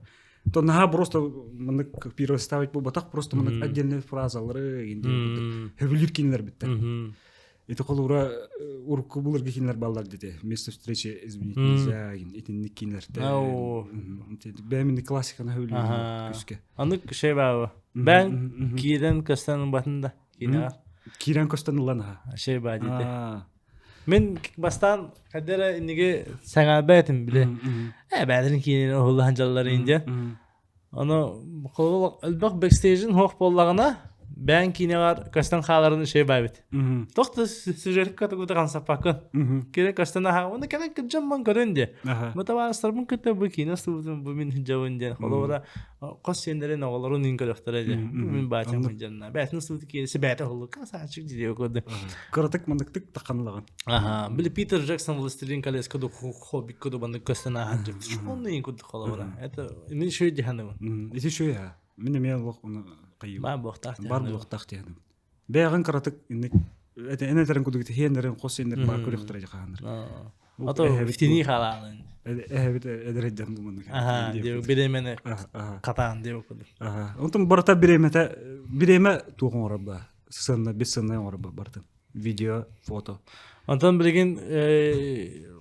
То наһаа просто маннык переставить буолбатах просто маннык отдельные фразалары эн диэбит курдук хөбүлүүр кинилэр биттэр. Ити холура урукку былыргы кинилэр баллар дите. Место встречи изменить нельзя итинник кинилэртэ. Бэйэминник классиканы хөбүлүүр күскэ. Анык шей баабы. Бэн киирэн көстөн ылбатын да кинига. Киирэн көстөн ылан аха. Шей баа дите. Мин бастаан хайда эрэ инниги сэҥээрбэт этим били. Э бэйэлэрин киинин уһуллаһан дьаллар индия. Ону элбэх бэкстейджин суох буоллаҕына, бэйэҥ киинэҕэр көстөн хааларын үчүгэй баайбыт. Туох да сюжекка тугу да хамсаппаккын. Киирэн көстөн аһаа, уонна кэлэн кырдьан көрөн диэ. Бу табаарыстарбын кытта бу киинэ устубутум, бу мин сылдьабын диэн. Холобура, хос сиэннэрин оҕолорун иин көрөхтөрө диэ. Мин баачам сылдьанна. Бэйэтин устубут киинэси бэйэтэ уһуллукка саачык диэ көрдө. Кыратык мандыктык тахханылаҕын. Аха, били Питер Джексон Властелин колец куду Хоббит куду баннык көстөн ааһан дьэ. Онну иин курдук холобура. Это мин шөй диханыбын. Ити шөй ha. Мин эмиэ олох оны кайым. Бар буохтаах Бар буохтаах диһаныбын. Бэйэҕин кыратык инник эн этерин кудук хиэннэрин хос сиэннэрин бар көрүөхтэрэ дьахааннар. Ото фтини халаанын. Эһэбит эдэр дьон бу Аха, диэ биремени катаан диэ кудук. Аха. Онтон барыта биремете биреме туох оҥорор ба. Сцена, бесценная оҥорор ба бартын. Видео, фото. Онтон билигин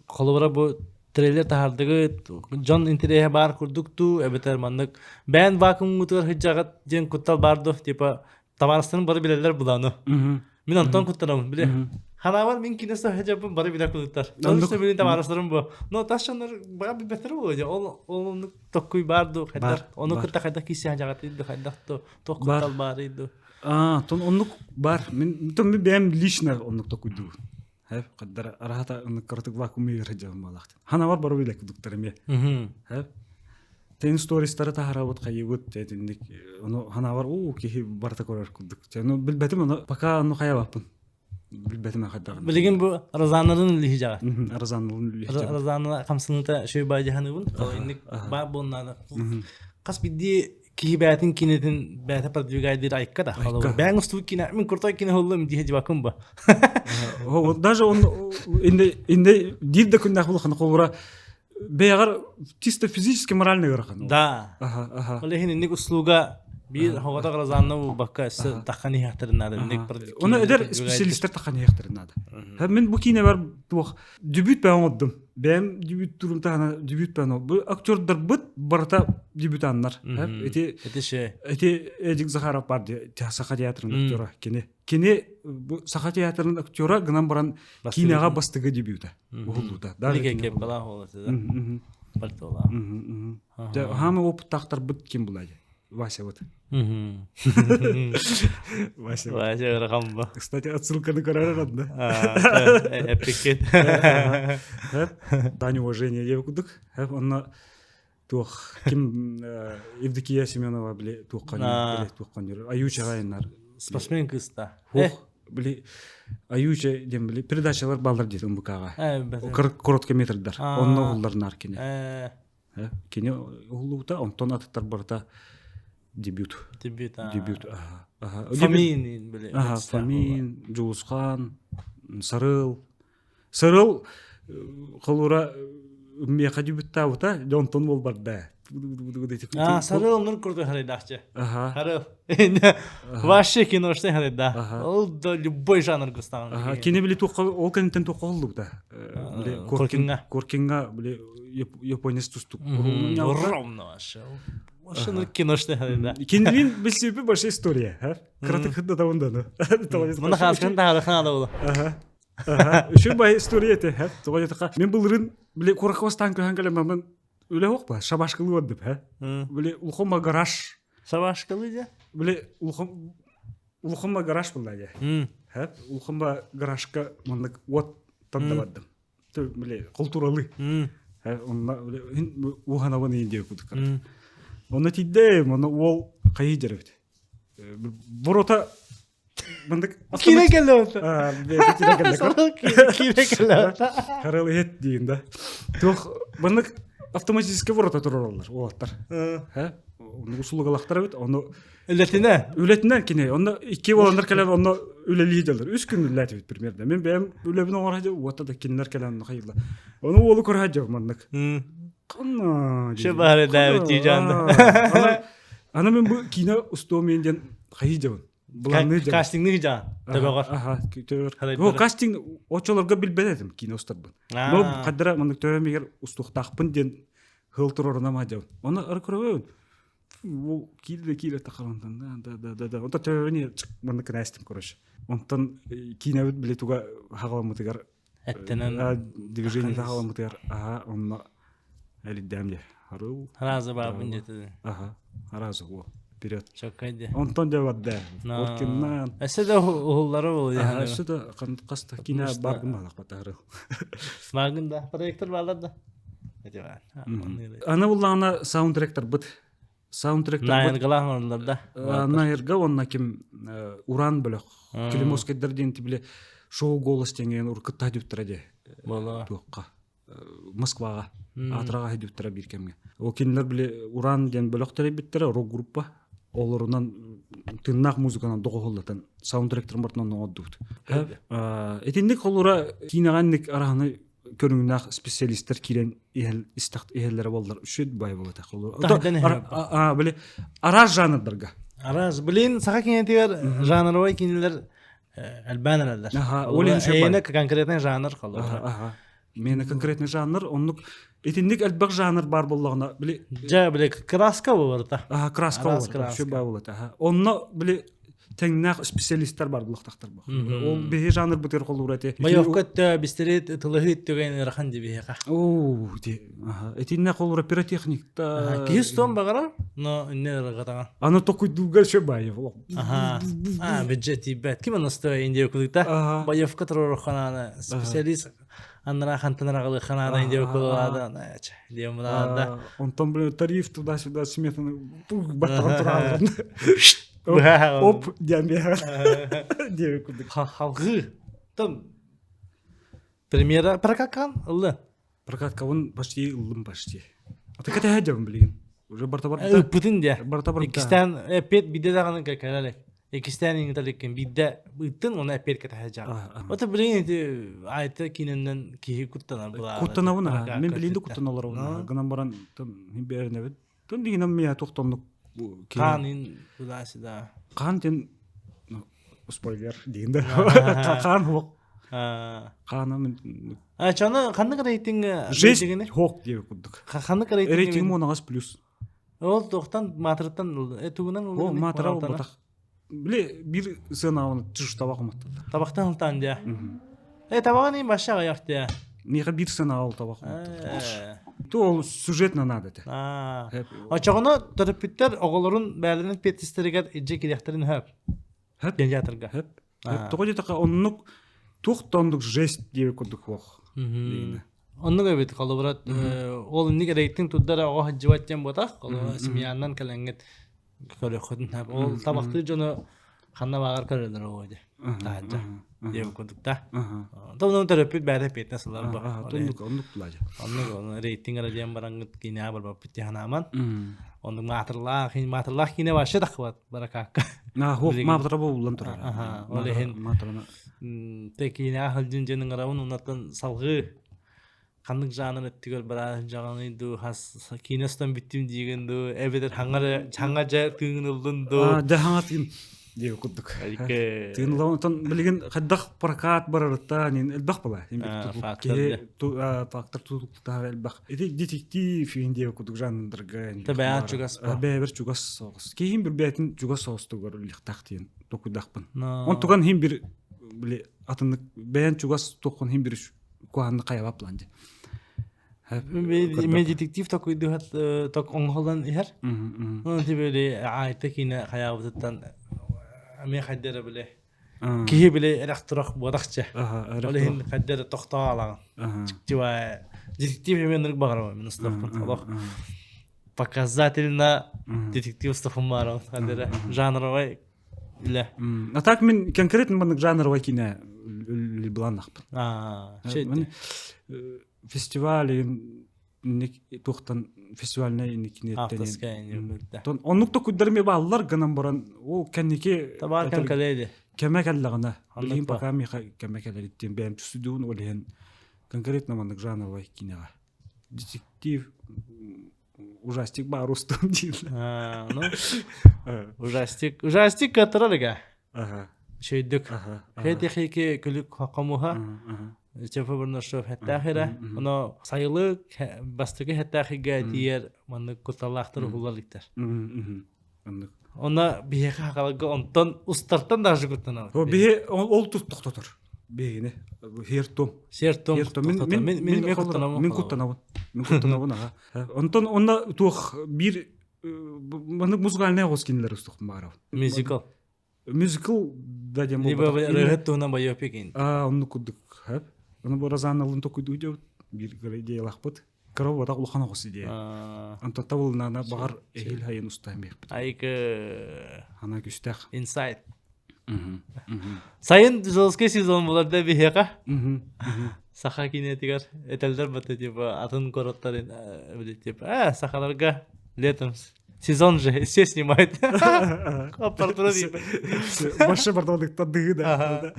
холобура бу трейлер таһаардыгыт дьон интэриэһэ баар курдук дуу эбэтэр маннык бэйэн вакуумҥутугар сылдьаҕыт диэн куттал баар дуо типа табаарыстарын бары билэллэр булааны мин онтон куттанабын били ханаабар мин кине сылдьабын бары билэр курдуктар ол билин табаарыстарым бу но тас дьоннор бага билбэттэр буолуо дьэ ол ол оннук токкуй баар дуу хайдах ону кытта хайдах киирсиһэн дьаҕатый дуу хайдах туох куттал баарый дуу Аа, тон оннук бар. Мин тон мин бэйэм лично оннук токуйдуубун. Хэп, хаддара араата оннук кыратык вакуум ыйыр дьон буолаахтын. Ханабар бару билэ кудуктар эмиэ. Хэп. Тен стористары таһарабыт хайыбыт тетинник ону ханабар уу киһи барыта көрөр курдук. Ну билбэтим ону пока ону хайабаппын. Билбэтим хайдаҕын. Билигин бу Розаналын үлүһү Розаналын үлүһү Розана хамсыныта шөй баадьаһаныбын. Инник баар буолнаада. Хас бидди киһи бэйэтин кинетин бэйэтэ продвигайдыыр айка да. Бэйэҥ устубут кине мин крутой кине холлум дии дьыбакын ба. Даже он инде инде диир да күннээх булахан холура бэйэҕэр чисто физически морально ыарахан. Да. Ол иһин инник услуга биир хоҕото Розанна булбакка өссө таххан иһиэхтэрин наада. Оны эдэр специалисттер таххан иһиэхтэрин наада. Мин бу киинэбэр туох дебют бэйэм оҥордум. Бэйэм дебют турум таһына дебют бэйэм Бу актердарбыт барыта дебютаннар. Ити ити Эдик Захаров бар Саха театрын актера кини. Кини бу Саха театрын актера гынан баран киинэҕэ бастыгы дебюта. Уһуллуута. Хаама опыттаахтарбыт ким булай? Вася вот. Вася. Вася ырахан Кстати, отсылканы көрөр одна. Эпикет. Дань уважения диэбит курдук. Онно туох ким Евдокия Семенова били туохха били туохха Аючаҕа айаннар. Спортсмен кыыста. Хуох били Аюча диэн били передачалар бааллар диэтим МБК-ҕа. Короткий метрдар. Онно уһуллар кини. Кини уһуллубута, онтон атыттар барыта дебют. Дебют. Дебют. Фомин били. Фомин, Дьулусхан, Сарыл. Сарыл холура миэхэ дебюттаабыта, дьэ онтон буолбарда. А, Сарыл нур курдук харайдаахчы. Сарыл. Вообще киношный харайда. Ол да любой жанр гыстаан. Кини били туохха ол кэнниттэн туохха уһуллубута. Коркинга. Коркинга били японец тустук. Ровно вообще. Машина киношный да. Кинилин билсипи большая история. Кыратык хытта табында. Мына хаскын тахары ханада була. Үчү бай история те. Тоҕо диэтэххэ мин былырын били куракыбастаан көһөн кэлэн үлэ суох ба шабашкалыы бардым һэ. Били улхома гараж. Шабашкалыы дьэ? Били улхом улхома гараж булла дьэ. Һэ улхома гаражка маннык уот тарда бардым. Били култууралыы. Онно уһанабын иин диэбит курдук. Онно тиийдим, онно уол хайыы дьэрбит. Борота. Мындык Киинэ кэллэ. Аа, киинэ кэллэ. Киинэ кэллэ. Харыл иһит диин да. Туох мындык автоматически ворота турараллар уолаттар. Һэ? Ону услугалахтар эбит, ону Үлэтинэ. Үлэтинэн кини. Онно икки уоланнар кэлэн онно үлэлии дьаллар. Үс күн үлэлээтибит примерно. Мин бэйэм үлэбин оҥоро уота да кинилэр кэлэн онно хайылла. Ону уолу көрө сылдьабын маннык. Ханна Ше баары дээбит тиижаанда. Аны мен бу киинэ устуом диэн хайыы дьабын. Былаанныы дьабын. Кастингны жаа. Төбөҕөр. Аха, төбөҕөр. Кастинг очолорго билбэт этим киинэ устарбын. Но хаддара маннык төбөм устуохтаахпын диэн хыл турарына ма дьабын. Оны ары көрөбүн. Бу киирдэ киирэ тахарантан да да да да. Онто төбөбүн маннык кынастым короче. Онтон киинэбит били туга хагаламмытыгар Эттенен движение хагаламмытыгар аха онно элиддэм де. Харыл. Разы баабын дете. Аха. Разы о. Вперед. Чоккайде. Онтон дьэ барда. Коркиннан. Өссө да уһуллары бол. Өссө да хаста кине баргын балак батары. Баргын да. Проектор балар да. Аны буллаҕына саундтректарбыт саундтректарбыт Наайыргалаах оҥордулар да. Наайырга уонна ким Уран бөлөх Климовскайдар диэн тибиле шоу голос диэн уркытта диптара де туохха Москваҕа аатыраҕа диптара биир кэмҥэ. Ол кинилэр били Уран диэн бөлөх тэрийбиттэрэ рок группа олорунан тыыннаах музыканан доҕуһуллатан саундтректерин бартынан оҥордубут. Итинник холура киинэҕэ араһаны көрүҥнээх специалистар киирэн иһэллэрэ буоллар үчүгэй бай буолуо этэ. Били араас жанрдарга. Араас. Блин, саха кинетигэр жанровай кинилэр элбээн эрэллэр. Ол Эйиэнэ конкретный жанр холобура. Аха. Миэнэ конкретный жанр, оннук итинник элбэх жанр баар буоллаҕына, били Дьэ, били краска буолар Аха, краска буолар. Үчүгэй бай буолар. Аха. Онно били тэҥнээх специалистар бар булуохтаахтар бу. Ол биһи жанр бытыр холуура эти. Боевка өттө бистери тылыһы түгэн ырахан ди биһиэхэ. Оо, ди. Этинне холуура пиротехникта. Киһи стон багара, но инне ыргатаҕан. Аны токуйдууга шө баев. Аха. А, бюджет тиийбэт. Ким оностой Индия кулукта? Боевка туророханана специалист аннара хантан аҕалы ханаана Индия кулалаада. Диэн мунаада. Онтон блин тариф туда-сюда сметаны баттаҕан турааллар. Оп, диэн биэҕэ. Диэн курдук. Халгыы. Там премьера прокаткан ыллы. Прокаткабын почти ыллым почти. А ты кэтэһэ дьабын билигин. Уже барта барта. Ыппытын дия. Барта барта. Иккистээн эппиэт бидде даҕаны кэлэлек. Иккистээн иҥиталеккин бидде ыттын оны эппиэт кэтэһэ жаа. Ота билигин ити айта киненнен киһи куттанар булаа. Куттанабын аа. Мен билигин да куттана олоробун. Гынан баран бернебит. Тон дигинен мия тохтоннук Хаан туда-сюда. Хаан тен спойлер диин да. Хаан хуок. Хаана мен А чоно ханнык рейтинг Жесть хок диэбит курдук. Ханнык рейтинг Рейтинг 10 плюс. Ол тохтан маатырыттан тугунан О маатыра болбатах. Биле бир сыанабын түш табак уматтылар. Табактан ылтан дия. Э табагын им башша аяк дия. Миха бир сыана ол табак уматтылар. То ол сюжетно надо это. Очоҕуна төрөппүттэр оҕолорун бээлэрин пиэтистеригэр илдьэ кириэхтэрин хөп. Хөп. Генераторга. Хөп. Тоҕо диэтэххэ оннук туох да оннук жесть диэбит курдук суох. Оннук эбит холобура ол инник рейтинг турдара оҕо сылдьыбат диэн буотах холобура семьянан кэлэҥҥит көрүөххүтүн ол табахтыыр дьону ханна бааҕар көрөлөр оо дии таһырдьа диэбит курдук да Тонун төрөппүт бэйэтэ эппиэтинэ сылар бу оннук оннук тулаажа оннук ону рейтинг эрэ диэн бараҥҥыт киинэҕэ барбаппыт дии санааман оннук маатырлаах маатырлаах киинэ вообще таххыбат баракаакка хуох маатыра буллан турар ол иһин те киинэҕэ сылдьын дьэн ыҥырабын оннуттан салҕыы ханнык жанр өттүгэр бараа сылдьаҕыный дуу хас киинэ устан бүттүм диигин дуу эбэтэр хаҥа хаҥа дьэ тыыҥын ыллын дуу дьэ хаҥа тыын диэби курдук тыын ылан онтон билигин хайдах прокат барарыттан элбэх була киһи фактор тутулуктаах элбэх ити детектив иһин диэби курдук жанрдарга бэйэҕэр чугас бэйэбэр чугас соҕус киһим бир бэйэтин чугас соҕустугар үлэхтаах диэн токуйдахпын онтуган иһин бир били атыннык бэйэн чугас туоххун иһин бир куһаанны хайаба план дии. Мен детектив такуйдуһат ток оҥоһуллан иһэр. Оны тибели айта киинэ хайаабытыттан эмиэ хайдара биле. Киһи биле эрэх турах буотахча. Ол иһин хайдара тохтоо алаҕын. Типа детектив эмиэ нырык баҕарабын мин устаппын. Олох показательно детектив устаппын баарабын. Хайдара жанровай. үлэ. А так мин конкретно маннык жанровай киинэ былааннахпын. Аа, Мен фестиваль туохтан фестивальнай инникинеттен оннук токуйдар ми бааллар гынан баран ол кэнники Табаар кэм кэлээди. Кэмэ кэллэҕинэ билигин пока миэхэ кэмэ кэлэр диэн бэйэм түстүдүун ол иһин конкретно маннык жанровай киинэҕэ детектив ужастик баар устум дииллэр. Ну, ужастик. Ужастик катыралыга. Шөйдүк. Хэтихики күлүк хомуха. Чефа Бурнашов хеттахира. Оно сайылык бастакы хеттахига тиер маннык куталаахтар ухулалыктар. Оннук. Она биһиэхэ хахаларга онтон устартан даже куттанабыт. Биһи ол тут тохтотор. Биһигини хертом. Сертом. Мен мен мен куттанабын. Мен куттанабын. Мен куттанабын аха. Онтон онна туох бир маннык музыкальный оҕус кинилер устук баарабын. Мюзикл. Мюзикл да диэн Либо ырыһыт туһунан байопик ин. Аа, оннук курдук. Оны бу Розаналын токуйдуу диэбит биир идеялаахпыт. Кыра буотах улахан оҕус идея. Онтон табылынана баҕар эһил хайын устаан биэрпит. Айкы Ана күстэх. Инсайт. Сайын жесткий сезон булар да биһиэхэ. Саха кинетигэр этэллэр бата типа атын короттарын типа э сахаларга летом сезон же все снимают. Башы бардалыкта дыы да.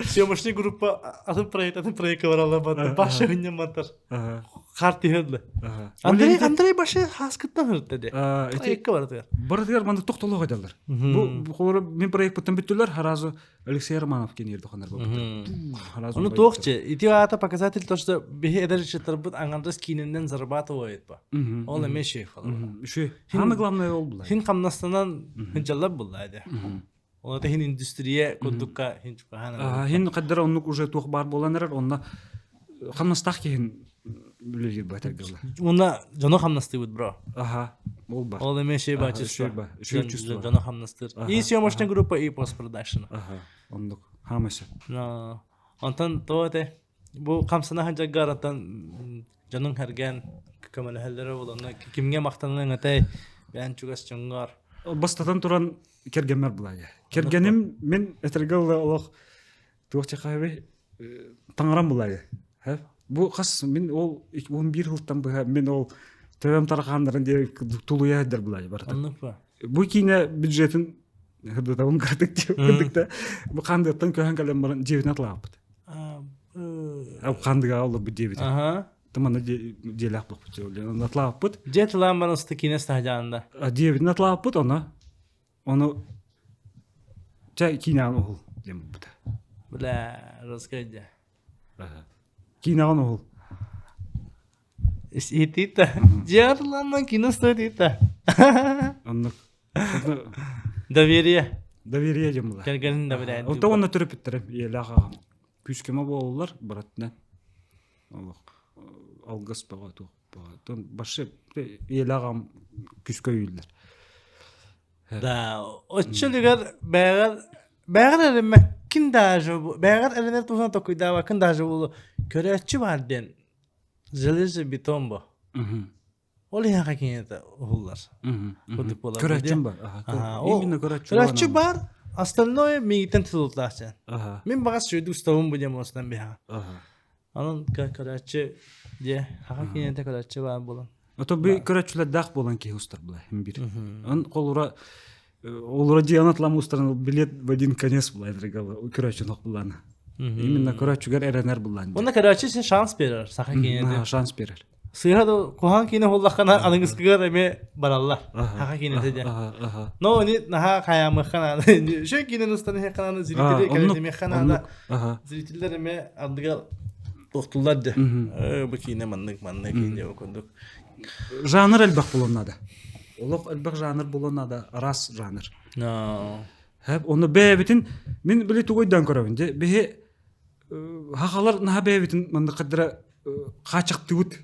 Съемочный группа атын проект атын проектка баралар бата башы хынняматтар. Хар түһэллэ. Андрей Андрей башы хаскыттан хырытта де. Проектка баратыгар. Баратыгар маннык тохтолуох этэллэр. Бу холоро мин проекпыттан бүттүлэр харазу Алексей Романов кенерді ханар болбут. Ону туохчы, ити аата показатель то, что биһи эдэр ыччаттарбыт аңардас киининен зарабатывает ба. Ол эме шей холоро. Үшүй. Самое главное ол була. Хин хамнастанан хынжаллар булла эде. Ол это хин индустрия курдукка хин чукахана. Хин каддара оннук уже туох бар болан эрэр, онна хамнастах киһин үлелиир бу этэргэлла. Уна дьону хамнастыыбыт бро. Аха, ол бар. Ол эме шей ба чувство. Чувство. Дьону хамнастыр. И съемочная группа, и постпродакшн. Аха, оннук. Хамасы. Но онтон то эте бу хамсана ханжаггараттан дьонуҥ хэргээн көмөлөһөллөрө буоланна кимҥэ махтаныаҥ этэй бэйэн чугас дьоҥҥор Бастатан туран кэргэммэр булая. Кэргэним мин этэргэ олох туох чахаабый таҥарам булая. Бу хас мин ол 11 сылтан быһа мин ол төбөм тарахааннарын диye тулуйа сылдьар булая барыта. Бу киинэ бюджетин хырдатабын кырдык кырдык да бу хандыаттан көһөн кэлэн баран дьиэбитин атлаабыт. Хандыга олорбут дьиэбитин. Тымана дьиэлээх буолбут. Атлаабыппыт. Дьиэ тылаан баран уста киинэ стаһдьаанда. Дьиэбитин атлаабыппыт оно. Ону чэ киинэҕин уһул диэн буолбута. Бля, русская дьэ. Киинэҕин уһул. Итита. Дьиэ кино стоит ита. Оннук. Доверие. Доверие диэн була. Кэргэнин доверяет. Онто уонна төрөппүттэрим ийэлээх аҕам. Күүскэмэ буолаллар баратына. Олох алгыс бөҕө туох бөҕө. Башы ийэлээх аҕам күүскэ өйүүллэр. Да, оччолугар бэҕэр бэҕэр эрэммэккин даже бэҕэр эрэнэр туһунан токуйдаабаккын даже буолу көрөөччү баар диэн железобетон бо. Ол иһэхэ киниэтэ уһуллар. Курдук буолар. Көрөөччүм бар. Именно көрөөччү. Көрөөччү бар, остальное миигиттэн тутулуктаах сен. Мин баҕас сүөдү уставым бу диэн буолсунан биһа. Онон көрөөччү дьэ хаха киниэтэ көрөөччү баар буолан. Ото би көрөөччүлэрдээх буолан киһи устар була хим бир. Он холура олура дианат лам устаран билет в один конец була көрөөччү нох буллана. Именно көрөөччүгэр эрэнэр буллан. Онно көрөөччү син шанс берер саха киниэтэ. Шанс берер. Сыыһа да куһаҕан киинэ буоллаххына аныгыскыгар эмиэ бараллар. Хаха киинэтэ диэн. Но они наһаа хайаамыахха наада. Үчүгэй киинэни устан иһиэххэ наада, зрители кэлитимиэххэ наада. Зрителлэр эмиэ ардыгар тохтуллар дьэ. Бу киинэ маннык, маннык киинэ курдук. Жанр элбэх буолуон наада. Олох элбэх жанр буолуон наада, араас жанр. Хэп, оны бэйэбитин мин били тугу өйдөөн көрөбүн дьэ биһи хахалар наһаа бэйэбитин маннык хаддара хааччахтыыбыт.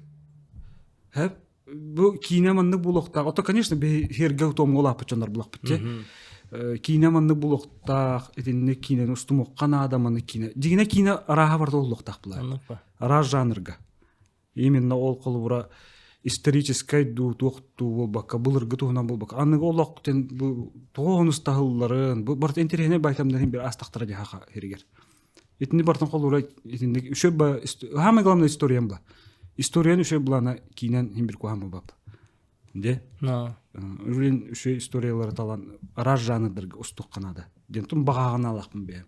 Хэп, бу киинэ маннык буолуохтаах. Ото, конечно, биһи хергэ утуомҥа улааппыт дьоннор булахпыт дьэ. Киинэ маннык буолуохтаах, итинник киинэни устумуохха наада маннык киинэ. Дьиҥинэ киинэ арааһа барыта буолуохтаах булаа. Араас жанрга. Именно ол холобура. историческай дуу туох дуу буолбакка былыргы туһунан буолбакка аныгы олох тен бу тоҕо таһылларын бу барыта интэриэһинэй байтамнарын бир астахтара дьаха хиригер итини бартан холура итинник үчү ба самое главное историям ба историяны үчү булана киинен хим бир куһан булбап де үлен үчү историялары талан арас жанрдарга устук канада ден тум багагына алакпын бе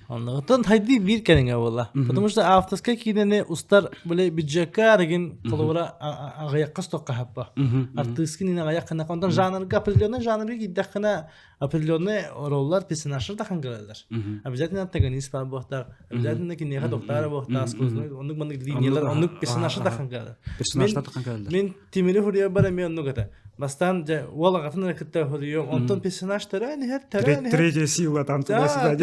Оннуттан хайдыы биир кэриҥэ буолла. Потому что авторскай киинэни устар били бюджекка арыгын холобура аҕыйахха стокка хаппа. Артыыскын ин аҕыйах гына онтон жанрга определенный жанрга киирдэххинэ определенный роллар персонажтар да хангалалар. Обязательно антагонист бар буохтаах, обязательно киниэхэ доктора буохтаах, сквозной оннук маннык линиялар оннук персонажтар да хангалалар. Персонажтар да хангалалар. Мин Тимири хуруйар эмиэ оннук этэ. Бастаан дьэ уол аҕатын эрэ кытта хоруйуом. Онтон персонаж төрөөн иһэр, төрөөн иһэр. Третья сила там туда-сюда.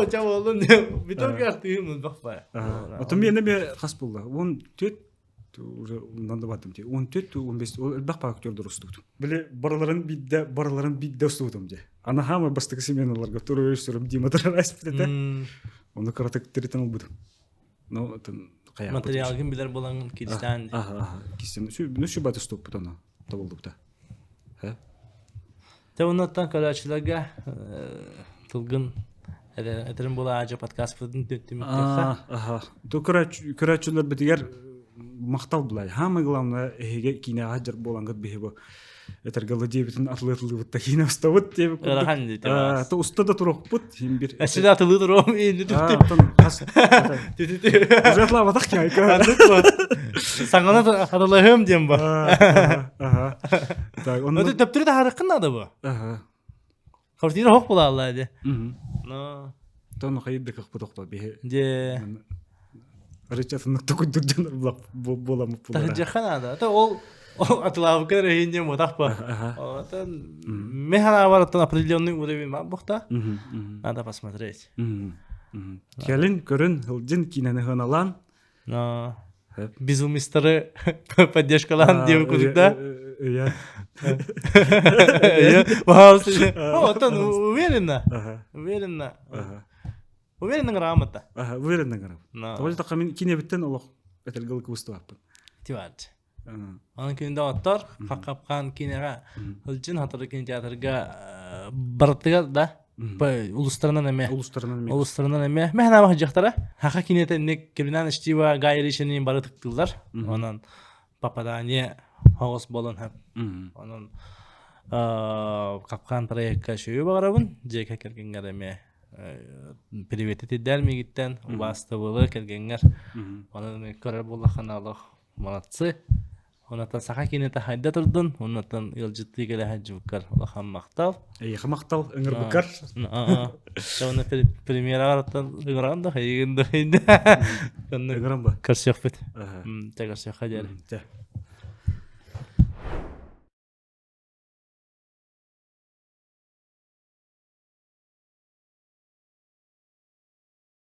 Ча буоллун. Биток артыым ылбах баа. Отон мен эме хас булла. 14 уже ондан да баттым. 14 15 элбэх баа актердор устубутум. Биле барыларын бидде барыларын бидде устубутум же. Ана хамы бастыкы сменаларга туру режиссерым Дима Тарарайс битете. Оны каратык тиритен албытым. Ну, Материалгын билер булаҥын киристээн. Аха, кистен. Ну, şu баты стоппут ана табылдыбыта. Хэ? Те оннуттан көрөөчүлэргэ тылгын этерин була ажа подкастпытын түмүктүөххэ. Аха. То көрөөчүлэр битигэр махтал булай. Самое главное, эһиге киинэҕэ дьар буолангыт биһи бу этэргэ диэбитин атылыатылыыбыт да киинэ устабыт диэбит Ыарахан дии То уста да турукпут хим бир Әсиле атылыы туруом инди түптү. Хас Уже атлаабатах кайка. Саҥаны атылыһым диэн ба. Аха. Так, онно төптөрү таһарыккын наада бу. Аха. Квартира хох булаалла ди. Но Тону хайдык кыппытохто биһи. Де. Рычасыннык токуйдур дьонор буоламмыт буолара. Таһырдьахха наада. Это ол атылаабыкка эрэ диэн буотах ба. Это мен ханаабар оттон определенный уровень бар бухта. Надо посмотреть. Кэлин көрүн ылдьын киинэни хыналаан. Безумистары поддержкалаан диэбит курдук да. Иә. Оттон уверенно. Уверенно. Уверенно грамота. Аха, уверенно грамота. Тоҕо диэтэххэ мин кинэбиттэн олох этэлгэ кыбыстыбаппын. Тиварч. Онон күндэ оттор хаққапқан кинеға ылжын хатыры кинотеатрга барытыгар да улустарынан эме улустарынан эме улустарынан эме мэхнама хыджахтара хаха кинете ник криминал чтиво Гай Ричини бары тыктылар онон попадание хоҕус болон хап онон капкан проектка шүйү баҕарабын дьиэкэ кэргэҥҥэр эмиэ привети тирдээр миигиттэн убаастабылы кэргэҥҥэр онон көрөр буоллаххына олох молодцы онотон саха кинэтэ хайда турдун оннотон ыалдьыттыы кэлэ сылдьыбыккар улахан махтал эйиэхэ махтал ыҥырбыккар уонна премьераҕар ыҥыран да хайыгын да ыҥыран ба көрсүөхпүт тэ көрсүөххэ диэри тэ.